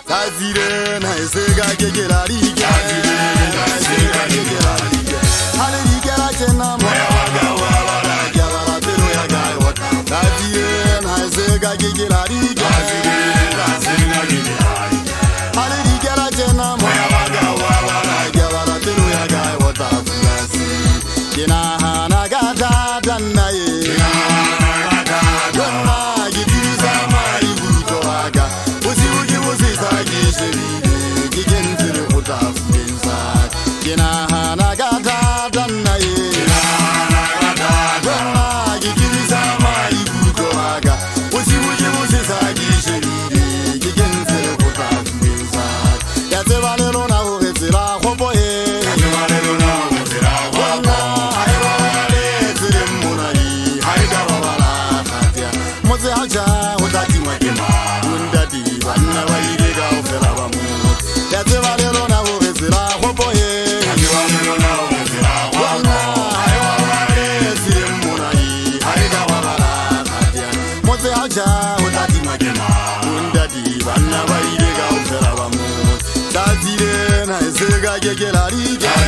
Tsatsi lena e se ka ke ke la dikela. E se ka ke ke la dikela. Ha le dikela tjena moya wa ka wa bala ke a bala pelo ya ka e otla. Tsatsi lena e se ka ke ke la dikela. Ha le dikela tjena moya wa ka wa bala ke a bala pelo ya ka e otla fulasi. Ke nahana ka thata nna ye. Nna ke dirisa maikutlo a ka. Bosigo ke bosesa ke shebile, ke kentse le go tla fuleng sa ka. Ke nahana ka thata nna ye. Nna ke dirisa maikutlo a ka. Bosigo ke bosesa ke shebile, ke kentse le go tla fuleng sa ka. Ke a tseba le lona hore tsela kgopo e. Nna ha e robale tseleng mona e, ha e ka robala kgatea. Motse ha tjha ho tla tingwa ke mang? Bontate banna ba ile kaofela ba motse. Ke a tseba le lona hore tsela kgopo e. Nna ha e robale tseleng mona e, ha e ka robala kgatea. Motse ha tjha ho tla tingwa ke mang? Bontate banna ba ile kaofela ba motse. Tsatsi lena e se ka ke ke la dikela.